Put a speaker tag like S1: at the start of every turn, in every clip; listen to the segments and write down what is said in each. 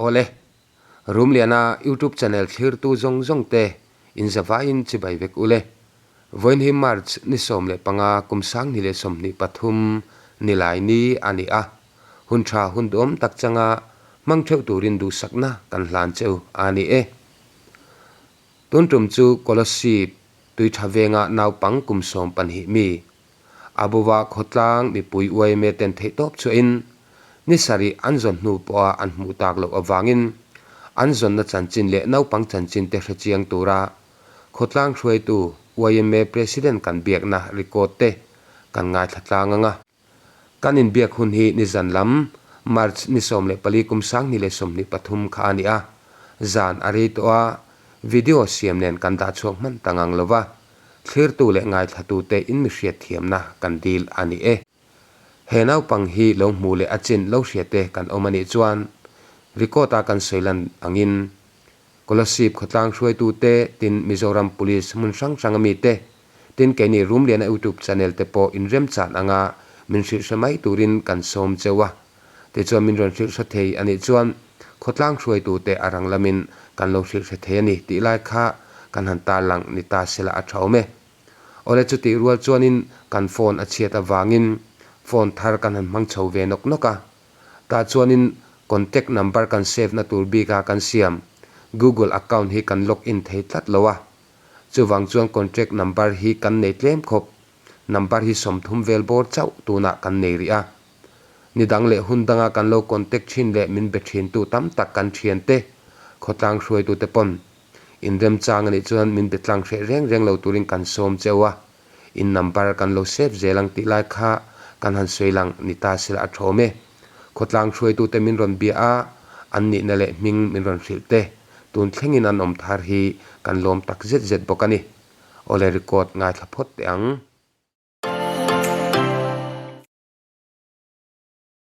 S1: Awle, Rumliana YouTube channel thlirtu zawng zawng te in zavaiin chibai vek ule. Vawiin hi March ni 15 kum 2023 nilai ni a ni a, hun tha hun duhawm tak changa hmang theuh turin duhsakna kan hlan cheu a ni e. Tun tum chu Kolasib tui tha venga naupang kum 12 mi Abuva khawtlang mipui uaime ten theihtawp chhuahin ni sarih an zawn hnu pawha an hmuh tak loh avangin an zawnna chanchin leh naupang chanchin te hrechiang tura khawtlang hruaitu yma President kan biakna record te kan ngaithla tlang ang a. Kan inbiak hun hi nizan lam March ni 14 kum 2023 kha a ni a, zan a rei tawh a, video siam nen kan dah chhuak hman ta ngang lova, thlirtu leh ngaithlatute in mi hriatthiamna kan dil a ni e. He naupang hi lo hmu leh a chin lo hriate kan awm a nih chuan record a kan sawi lan angin Kolasib khawtlang hruaitute tin Mizoram Police hmun hrang hrang ami te tin keini Rumliana YouTube channel te pawh inremchan anga min hrilh hre mai turin kan sawm cheu a. Tichuan min rawn hrilh hre thei a nih chuan khawtlang hruaitute a rang lamin kan lo hrilh hre thei a ni tih lai kha kan han tarlang ni ta sela a tha awm e. Awle chutih rual chuanin kan phone a chhiat avangin phone thar kan han hmang chho ve nawk nawk a. Tah chuanin contact number kan save na tur bika kan siam Google account hi kan log in thei tlat lo a. Chuvang chuan contact number hi kan nei tlem khawp. Number hi 30 vel bawr chauh tunah kan nei rih a. Ni dang leh hun danga kan lo contact thin leh min be thin tu tam tak kan thian te, khawtlang hruaitu te pawn inremchang anih chuan min be tlang hreh reng reng lo turin kan sawm cheu a. In number kan lo save zel ang tih lai kha kan han sawi lang ni ta sela a thawm e. Khawtlang hruaitu te min rawn bia a, an nihna leh hming min rawn hrilh te, tun thlengin an awm thar hi kan lawm tak zet zet bawk a ni. Awle record ngaithla phawt teh ang.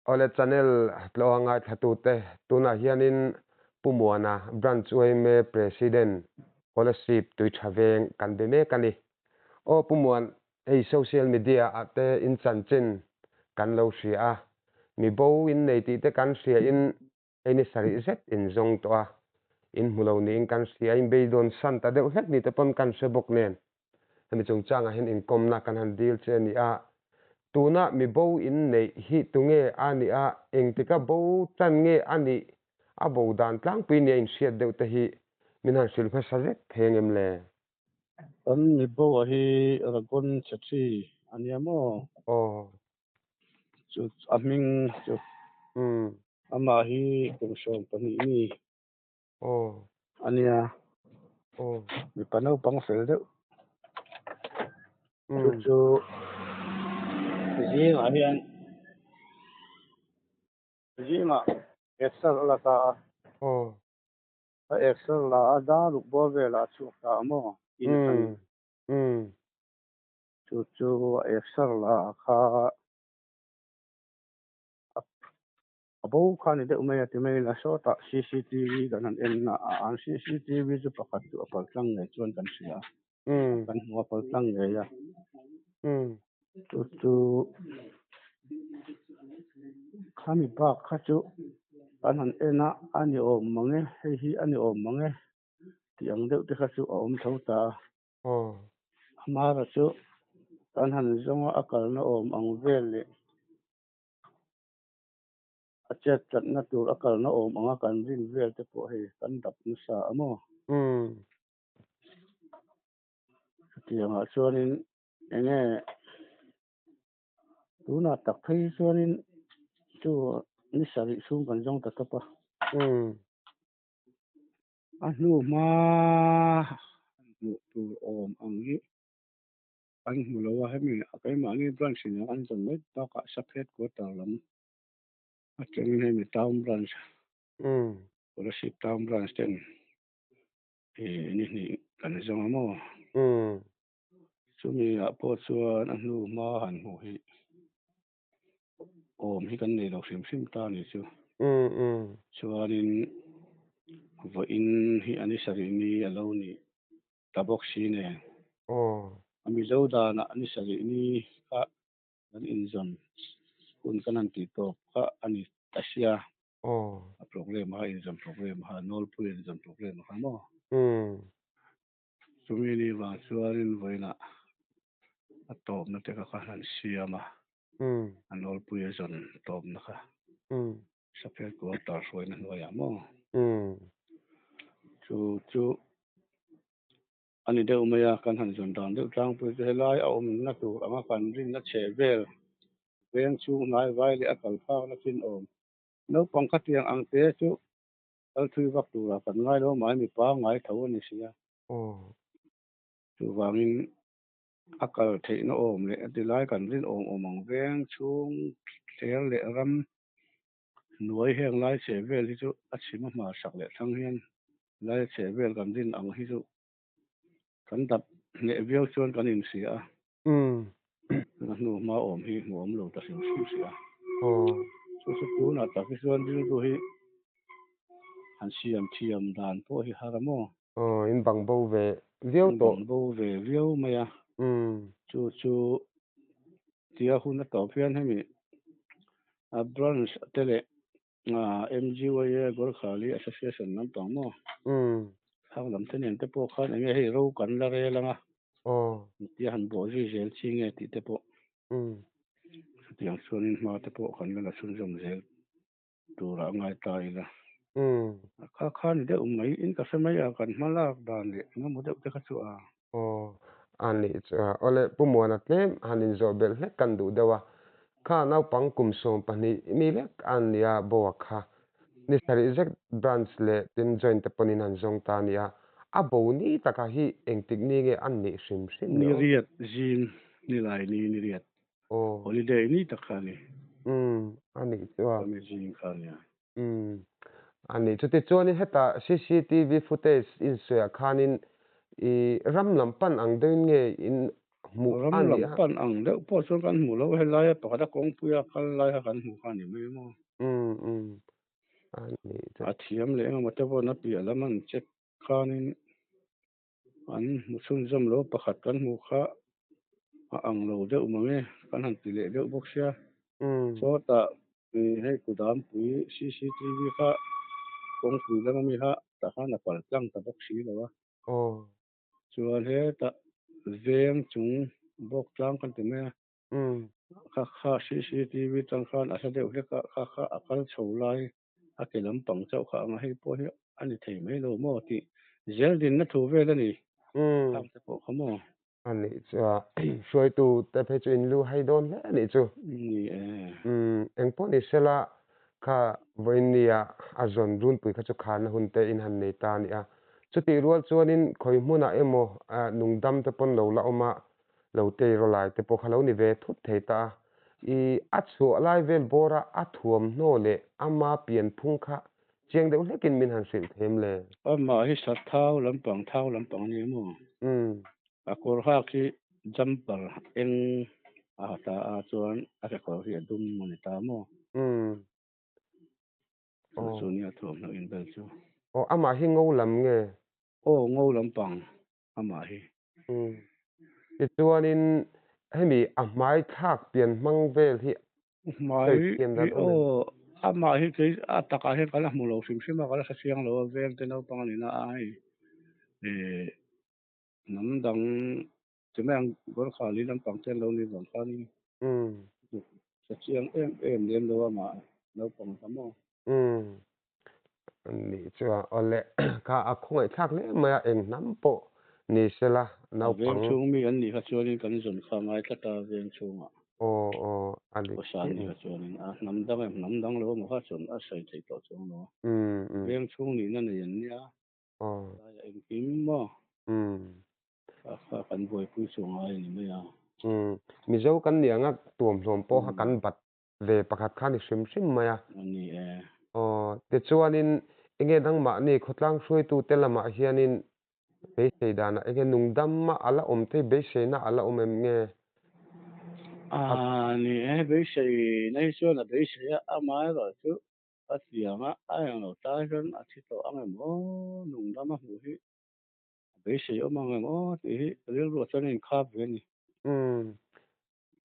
S1: Awle channel tlawha ngaithla te tunah hianin Pu Muana Branch yma President Kolasib tui tha veng kan be mek a ni. Aw Pu Muan, hei social media ah te in chanchin kan lo hria a, mi bo in nei tih te kan hria in hei ni sarih zet in zawng tawh a, in hmu lo niin kan hria, in beidawn san ta deuh hlek ni te pawn kan hre bawk nen. Hemi chungchangah hian inkawmna kan han dil che a ni a, tuna mi bo in neih hi tunge a nih a, engtika bo tan nge a nih, a bo dan tlangpui nia inhriat deuh te hi min han hrilh hmasa vek thei angem le?
S2: Kan mi bo a hi Ragon Chhetri a nia maw?
S1: Aw.
S2: Chu a hming chu. Amah hi kum 12 mi.
S1: Aw.
S2: A nia.
S1: Aw.
S2: Mipa naupang fel deuh. Chu chu zingah hian zingah exer a la ta a.
S1: Aw.
S2: A exer la a dar ruk bawr velah a chhuak ta a maw? In atangin. Chu chu a exer la a kha a bo kha ni deuh mai a ti mai a sawtah CCTV kan han en na a an CCTV chu pakhat chu a pal tlang ngei chuan kan hria a kan hmu a pal tlang ngei a chu chu khami bak kha chu kan han en a a ni awm mang e hei hi a ni awm mang e tih ang deuh te kha chu a awm tho ta a. Amara chu kan han zawng a a kalna awm ang vel leh a chet tlatna tur a kalna awm anga kan rin vel te pawh hei kan dap nasa a maw? Chutiangah chuanin enge tunah tak phei chuanin chu ni sarih chhung kan zawng ta tawp a. A hnu hma hmuh tur awm ang hi an hmu lo a, hemi a keimahni branch in an zawn mai bakah Saphet quarter lam atangin hemi town branch Kolasib town branch ten ni hnih kan zawng a maw? Chumi ah pawh chuan a hnu hma han hmuh hi awm hi kan nei lo hrim hrim ta ni chu. Chuanin vawiin hi a ni sarih ni a lo ni ta bawk si nen. A Mizo danah ni sarih ni kha kan inzawn hun kan han tih tawp kha a ni ta sia.
S1: Aw.
S2: A programme a inzam programme kha nawlpui inzam programme kha maw?
S1: Umm.
S2: Chumi ni vang chuanin vawiinah a tawpna te kha ka han siam a,
S1: Umm.
S2: a nawlpui a zawn tawpna kha
S1: Umm.
S2: Safel Quarter hruaina hnuaiah maw?
S1: Umm.
S2: Chu chu a ni deuh mai a, kan han zawn dan deuh tlangpui chu helai a awmna tur anga kan rinna chheh vel veng chhung hnai vai leh a kal phakna chin awm naupang khatiang ang te chu kal thui vak turah kan ngai lo mai, mipa ngai tho a ni si a. Chuvangin a kal theihna awm leh a tilai kan rinawm awm ang veng chhung thler leh ram hnuai heng lai chheh vel hi chu a chhim a hma sak leh thlang hian lai chheh vel kan rin ang hi chu kan dap hneh viau chuan kan inhria a. A hnu hma awm hi hmuh awm lo ta hrim hrim si a. Chu chu tunah tak hi chuan rilru hi han siam thiam dan pawh hi har a maw?
S1: Aw, in bang bo ve viau
S2: In
S1: tawh.
S2: bang bo ve viau mai a. Chu chu tia hun a tawp hian hemi a branch te leh MGYA Gorkhali Association lampang maw? Khang lam te nen te pawh khan enge hei ro kan la rel anga tia han bawh zui zel chi nge tih te pawh chutiang chuanin hma te pawh kan la la chhunzawm zel turah ngai ta ila. A kha kha ni deuh mai in ka hre mai a kan hma lak dan leh engemaw deuh te kha chu a.
S1: Aw, a nih chu a. Awle, Pu Muana tlem han inzawh belh hlek kan duh deuh a. Kha naupang kum 12 mi lek a nia Boa kha. Ni sarih zet branch leh tin joint te pawhin han zawng ta a nia. A bo ni taka hi engtik ni nge an nih hrim hrim le
S2: Ni
S1: aw?
S2: riat zing, ni lai ni ni riat.
S1: Aw.
S2: Holiday ni tak kha a ni.
S1: Umm, a nih chu a.
S2: Kami zing kha a nia.
S1: Umm. A nih chuti chuanin heta cctv footage insawiah khanin i ram lam pan ang deuhin nge in hmuh
S2: Ram
S1: a
S2: lam
S1: nih a?
S2: pan ang deuh pawh chuan kan hmu lo, helaia pakhata kawngpuia kal lai kha kan hmu kha a ni mai maw?
S1: Umm umm. A nih chu.
S2: A thiam leh engemaw te pawhin a piah lam an check khanin an hmu chhunzawm lo, pakhat kan hmu kha a ang lo deuh mang e, kan han ti leh deuh bawk sia. Sawtah hei Kudampui cctv kha kawngpui lama mi kha tah khan a pal tlang ta bawk si lo a. Chuan hetah veng chung bawk tlang kan ti mai a. Kha kha cctv tang khan a hla deuh hlek a, kha kha a kal chho lai a ke lampang chauh kha anga hei pawh hi a ni thei mai lo maw tih zel dinna thu vel a ni. Khang te pawh kha maw?
S1: A nih chu a, hruaitu te phei chu in lu hai dawn hle a nih chu.
S2: Ni e.
S1: Eng pawh ni sela kha vawiin nia a zawn runpui kha chu kharna hun te in han nei ta a ni a. Chutih rual chuanin khawi hmunah emaw nungdam te pawn lo la awm a, lo tei raw lai te pawh kha lo ni ve thut thei ta a. I a chhuah lai vel bawra a thuamhnaw leh ama pianphung kha chiang deuh hlekin min han hrilh them le.
S2: Amah hi sat thau lampang thau lampang a ni maw? A kawr hak hi jumper eng a ha ta a chuan a kekawr hi a dum a ni ta maw? Chu chu nia thuamhnaw inbel chu.
S1: Aw amah hi ngo lam nge?
S2: Aw ngo lampang amah hi.
S1: Tichuanin hemi a hmai thlak pian hmang vel hi
S2: Hmai
S1: sawi thiam
S2: hi
S1: dan awm em?
S2: aw amah hi kei a takah hian ka la hmu lo hrim hrim a, ka la hre chiang lo a, veng te naupang a nihna a hei eh hnam dang ti mai ang Gorkha li lampang te an lo nih vang khanin hre chiang em em lem lo amah naupang kha maw.
S1: Nih chuan awle kha a khawngaihthlak hle mai a, eng hnam pawh ni sela
S2: A veng
S1: naupang.
S2: chhung mi an nih kha chuanin kan zawn kha ngai tlat a veng chhungah.
S1: Aw aw a dik
S2: Pawisa
S1: chiah
S2: an nih
S1: ni.
S2: kha chuanin a hnam dang em hnam dang lo emaw kha chuan a sawi theih tawh chuang lo a. Veng chhung nihna nei an nia. Tlaiah engkim maw? Kha kha kan buaipui chu ngai a ni mai a.
S1: Mizo kan nih anga tuamhlawm pawh kha kan bat ve pakhat kha ni hrim hrim mai a.
S2: A ni e.
S1: Aw, tichuanin enge dangmahni khawtlang hruaitute lamah hianin beisei danah enge nungdamma a la awm thei beiseina a la awm em nge?
S2: A ni e, beiseina hi chuan a beisei a, amaherawh chu a tianga a englo tai hian a thi tawh ang em aw, nungdam a hmuh hi a beisei awm ang em aw tih hi rilruah chuan a inkhap ve a ni.
S1: Umm,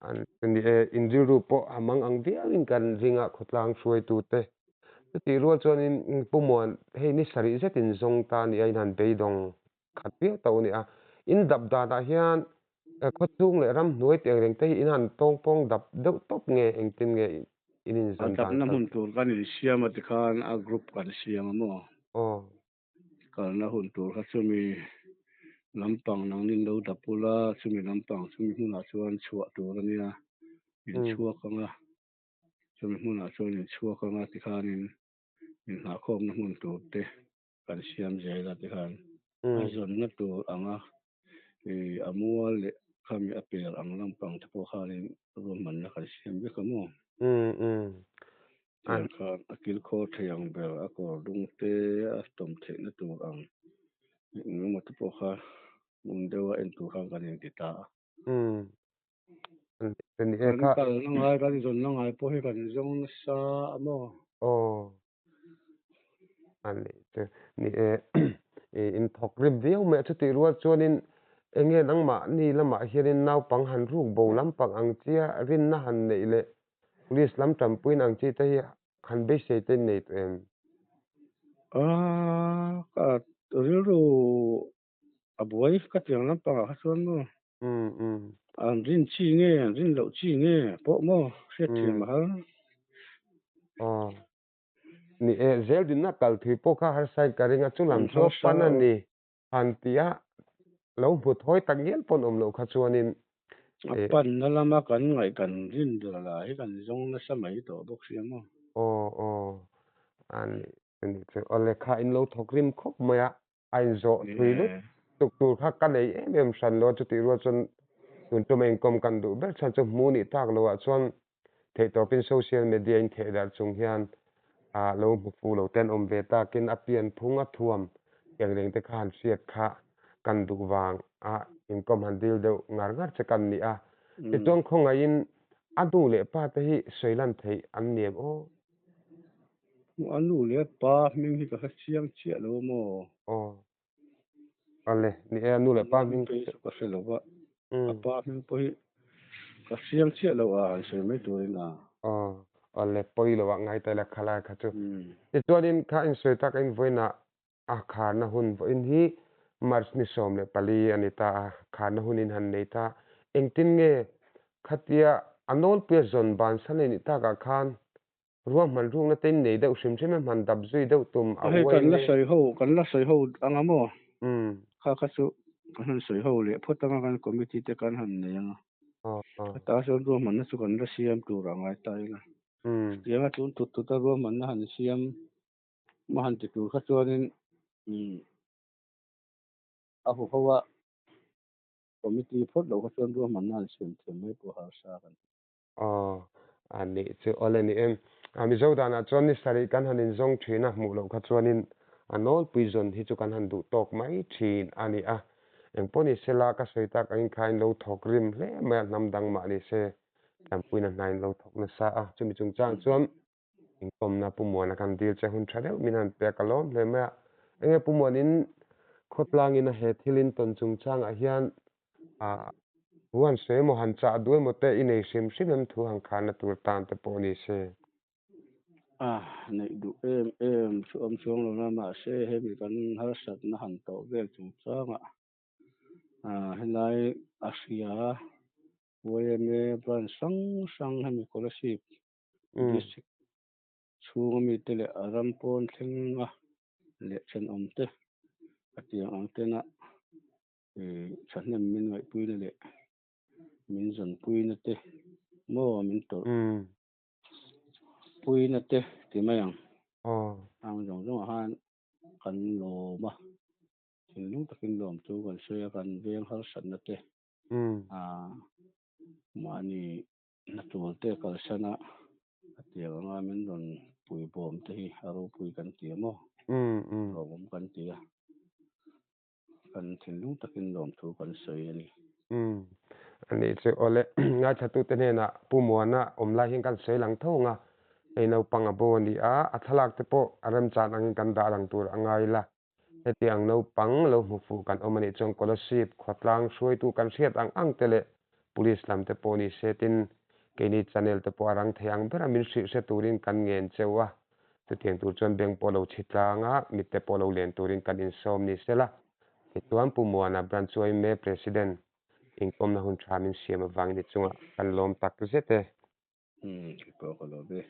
S1: An ni e, in rilru pawh a mang ang viauin kan ring a, khawtlang hruaitute Chutih rual chuanin Pu Muan, hei ni sarih zetin zawng ta nia in han beidawng khat viau tawh a ni a. In dap danah hian khawchhung leh ramhnuai tih ang reng te hi in han tawngpawng dap deuh tawp nge engtin nge in
S2: A
S1: inzawn dan
S2: dapna
S1: kal
S2: hmun tur kan insiam a tikhan a group kan siam a maw?
S1: Aw.
S2: Kalna hun tur kha chumi lampang nangnin lo dap ula, chumi lampang chumi hmunah chuan chhuah tur a nia, inchhuak ang a, chumi hmunah chuan inchhuak ang a tikhanin inhnahkhawmna hmun tur te kan siam zel a tikhan a zawnna tur anga ih a mual leh khami a per ang lampang te pawh khanin ruahmanna kan siam vek a maw? Tiang khan a kilkhawr thei ang ber a kawr dung te a tawm theihna tur ang eng emaw te pawh kha hmun deuha en tur khan kan inti ta a. Kan kalna ngai kan zawnna ngai pawh hi kan zawng nasa a maw?
S1: Aw. A nih chu. Ni e, i inthawk rip viau mai a, chutih rual chuanin eng nge nangmahni lamah hianin naupang han ruk bo lampang ang chia rinna han neih leh police lam tanpuiin ang chi te hi han beisei te nei tawh em?
S2: Ah, ka rilru a buai ka tiang lampangah kha chuan maw? An rin chi nge an rin loh chi nge pawh maw hriatthiam a har.
S1: Aw. Ni e, zel dinna kal thui pawh kha harsa in ka ring a, chu lam chu a pan a ni han ti a, lo hmu thawi tak ngial pawn awm loh kha chuanin
S2: A panna lama kan ngaih kan rin ber lah hi kan zawng nasa mai tawh bawk sia maw?
S1: Aw aw, a ni a ni chu. Aw lehkha in lo thawk rim khawp mai a, a inzawh thui lut tuk tur kha ka nei em em hran lo a, chutih rual chuan tun tum a inkawm kan duh ber chhan chu hmu nih tak loh ah chuan Theihtawpin social media in theh darh chung hian ah lo hmu fu lo te an awm ve takin a pian phung a thuam eng reng te kha han hriat kha kan duh vang a inkawm han dil deuh ngar ngar che kan ni a. Tichuan khawngaihin a nu leh pa te hi sawi lan theih an ni em aw?
S2: A nu leh pa hming hi ka hre chiang chiah lo a maw?
S1: Aw. Ale, ni e, a nu leh pa hming
S2: phei chu ka hre lo va, a pa hming pawh hi ka hriang chiah lo a, han sawi mai turin a.
S1: Aw, ale, pawi lo ah ngai ta ila khalai kha chu. Tichuanin kha insawi tak a invawiinah a kharna hun vawiin hi March ni 14 a ni ta a, kharna hun in han nei ta. Engtin nge khatia a nawlpuia zawn bansan a nih takah khan Ruahman rukna te in nei deuh hrim hrim e, hman dap zui deuh tum a
S2: Hei
S1: uai
S2: kan la
S1: nge.
S2: sawi ho, kan la sawi ho anga maw? Kha kha chu kan han sawi ho leh phawt anga kan committee te kan han nei anga. Heta chuan ruahmanna chu kan la siam tur a ngai ta ila. Chutianga tun tut tut a ruahmanna han siam maw han ti tur kha chuanin a huho a committee phawt loh kha chuan ruahmanna han siam thiam mai pawh harsa kan ti.
S1: Aw, a nih chu awle ni em. A Mizo danah chuan ni sarih kan han inzawng thin a, hmuh loh kha chuanin a nawlpui zawn hi chu kan han duh tawk mai thin a ni a. Engpawh ni sela ka sawi tak angin kha in lo thawk rim hle mai a, hnam dang mah ni se Tlanpuina hna in lo thawk nasa a. Chumi chungchang chuan inkawmna Pu Muana kan dil che hun tha deuh min han pek a lawm hle mai a. Enge Pu Muanin khawtlangin a he thil in tawn chungchangah hian ah thu han sawi emaw han chah duh emaw te i nei hrim hrim em thu han kharna tur tan te pawh ni se.
S2: A neih duh em em chu awm chuang lo na mahse hemi kan harsatna han tawh vel chungchangah ah helai a hria YMA branch hrang hrang hemi scholarship District chhunga mite leh a ram pawn thlenga leh thenawmte a tiang ang tena thahnem min ngaihpuina leh min zawnpuina te maw min tawrh puina te ti mai ang. Ang zawng zawngah khan kan lawm a, thinlung takin lawm chu kan sawi a, kan veng harsatna te mahni Hna tul te kalsan a, a tiang anga min rawn pui bawm te hi a ropui kan ti a maw? Lawmawm kan ti a, kan thinlung takin lawmthu kan sawi a ni.
S1: A nih chu awle, ngaithlatute hnenah Pu Muana awm lai hian kan sawi lang tho ang a, hei naupang a bo a ni a, a thlalak te pawh a remchan angin kan dah lang tur a ngai la. Hetiang naupang lo hmu fuh kan awm a nih chuan Kolasib khawtlang hruaitu kan hriat ang ang te leh Police lam te pawh ni se tin keini channel te pawh a rang thei ang ber a min hrilh hre turin kan ngen cheu a. Chutiang tur chuan beng pawh lo chhi tlang a, mitte pawh lo len turin kan insawm ni sela. Tichuan Pu Muana Branch yma President inkawmna hun tha min siam avangin i chungah kan lawm tak zet e.
S2: Umm, kei pawh ka lawm e.